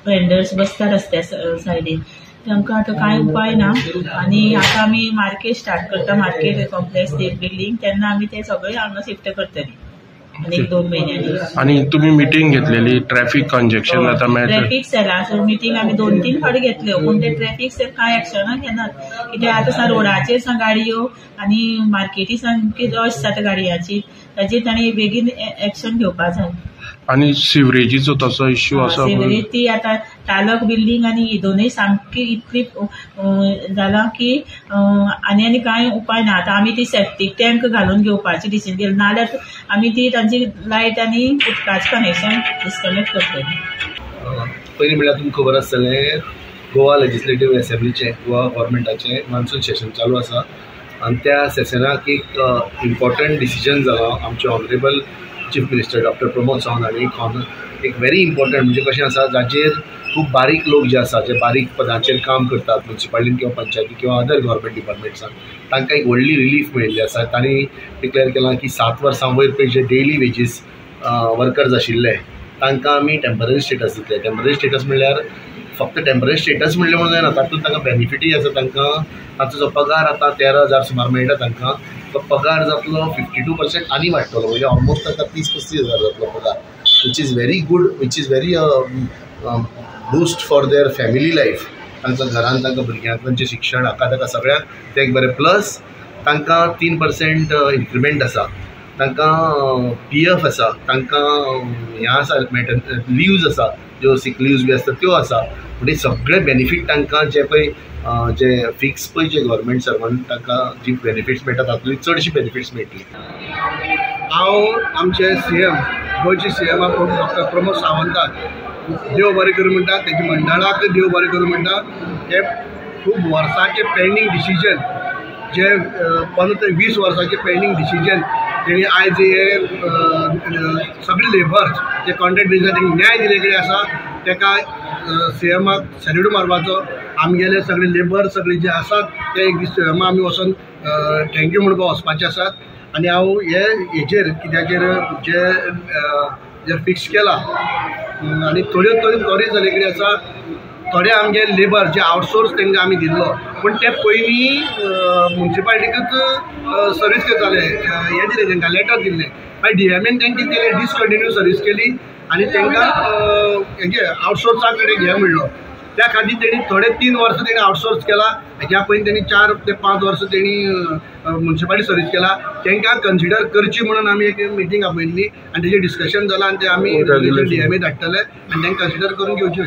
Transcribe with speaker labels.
Speaker 1: Vendors बसता रस्त्या सायडीन. तांकां आतां कांय उपाय ना. आनी आतां आमी मार्केट स्टार्ट करता, मार्केट कॉम्प्लेक्स बिल्डींग, तेन्ना आमी ते सगळे हांगा शिफ्ट करतली आनी 1-2 म्हयन्यांनी.
Speaker 2: आनी तुमी मिटींग घेतलेली ट्रॅफिक कंजेक्शन जाता मेळटा?
Speaker 1: ट्रॅफिक सेलाचो मिटींग आमी 2-3 फावटी घेतल्यो, पूण ते ट्रॅफिक सेल कांय एक्शनां घेनात. कित्याक आतां सा रोडाचेर सा गाडयो आनी मार्केटी सामकी रश जाता गाडयांची, ताजेर तांणी बेगीन एक्शन घेवपा जाय.
Speaker 2: आनी सिवरेजीचो तसो इश्यू आसा?
Speaker 1: सिवरेज ती आतां तालक बिल्डींग आनी ही दोनूय सामकी इतली जालां की आनी आनी कांय उपाय ना. आतां आमी ती सेप्टीक टँक घालून घेवपाची डिसिजन केली, नाल्यार आमी ती तांची लायट आनी उदकाचें कनेक्शन डिस्कनेक्ट करतली.
Speaker 3: पयलीं म्हणल्यार तुमकां खबर आसतलें, गोवा लेजिस्लेटीव एसेंब्लीचें, गोवा गव्हर्मेंटाचें मान्सून सेशन चालू आसा आनी त्या सेशनाक एक इम्पॉर्टंट डिसिजन जालां. आमचे honourable chief minister doctor Pramod Sawant हांणी एक व्हेरी इम्पॉर्टंट, म्हणजे कशें आसा, जाचेर खूब बारीक लोक जे आसा, जे बारीक पदांचेर काम करतात म्युनिसिपालिटीन किंवा पंचायती किंवा अदर गव्हर्मेंट डिपार्टमेंट्सान, तांकां एक व्हडली रिलीफ मेळिल्ली आसा. तांणी डिक्लेअर केलां की 7 वर्सां वयर पळय जे डेली वेजीस वर्कर्स आशिल्ले तांकां आमी टेंपररी स्टेटस दितले. टेंपररी स्टेटस म्हणल्यार फक्त टेंपररी स्टेटस म्हणलें म्हणून जायना, तातूंत तांकां बेनिफिटूय आसा. तांकां तांचो जो पगार आतां 13,000 सुमार मेळटा, तांकां तो पगार जातलो 52% आनी वाडटलो, म्हणजे ऑलमोस्ट तांकां 30-35 हजार जातलो पगार, which is very good, which is very boost for their family life. तांकां घरान, तांकां भुरग्यांक, तांचें शिक्षण, हाका ताका सगळ्यांक तें एक बरें. प्लस तांकां 3% इन्क्रिमेंट आसा, तांकां पी एफ आसा, तांकां हें आसा, लिव्ज आसा, ज्यो सीक लिव्ज बी आसता त्यो आसा. म्हणजे सगळे बेनिफीट तांकां जे पळय जे फिक्स पळय जे गव्हर्मेंट सर्वंट तांकां जी बेनिफिट्स मेळटा तातूंतली चडशी बेनिफिट्स मेळटली.
Speaker 4: हांव आमचे सीएम, गोंयचे सीएम डॉक्टर प्रमोद सावंताक देव बरें करूं म्हणटा, तेजे मंडळाक देव बरें करूं म्हणटा. हे खूब वर्सांचे पेंडींग डिसिजन, जे 15 ते 20 वर्सांचे पेंडींग डिसिजन तेणी आयज हे सगळे लेबर्स जे कॉन्ट्रॅक्ट बेजीसार तेंकां न्याय दिले कडेन आसा, तेका सीएमाक सॅल्यूट मारपाचो. आमगेले सगळे लेबर सगळे जे आसात ते एक दीस सीएमा आमी वचोन thank you म्हणपाक वचपाचे आसात. आनी हांव हे हेजेर कित्याचेर जे जे फिक्स केला आनी थोड्यो थोड्यो थोडे जाल्ले कडेन आसा, थोडे आमगे लेबर जे आवटसोर्स तांकां आमी दिल्लो, पूण ते पयलीं मुन्सिपालिटीकूच सर्वीस करताले, हें दिलें तांकां लेटर दिल्लें, मागीर डीएमएन तांकां कितें केलें, डिसकंटिन्यू सर्वीस केली आनी तांकां हेजे आवटसोर्सा कडेन घे म्हणलो. त्या खातीर तेणी थोडे 3 वर्सां तेणी आवटसोर्स केला, हेज्या पयलीं तेणी 4 ते 5 वर्सां तेणी मुन्सिपालिटी सर्वीस केला. तांकां कन्सिडर करची म्हणून आमी एक मिटींग आपयल्ली आनी तेजेर डिस्कशन जालां आनी ते आमी डीएमए धाडटले आनी तांकां कन्सिडर करून घेवचे.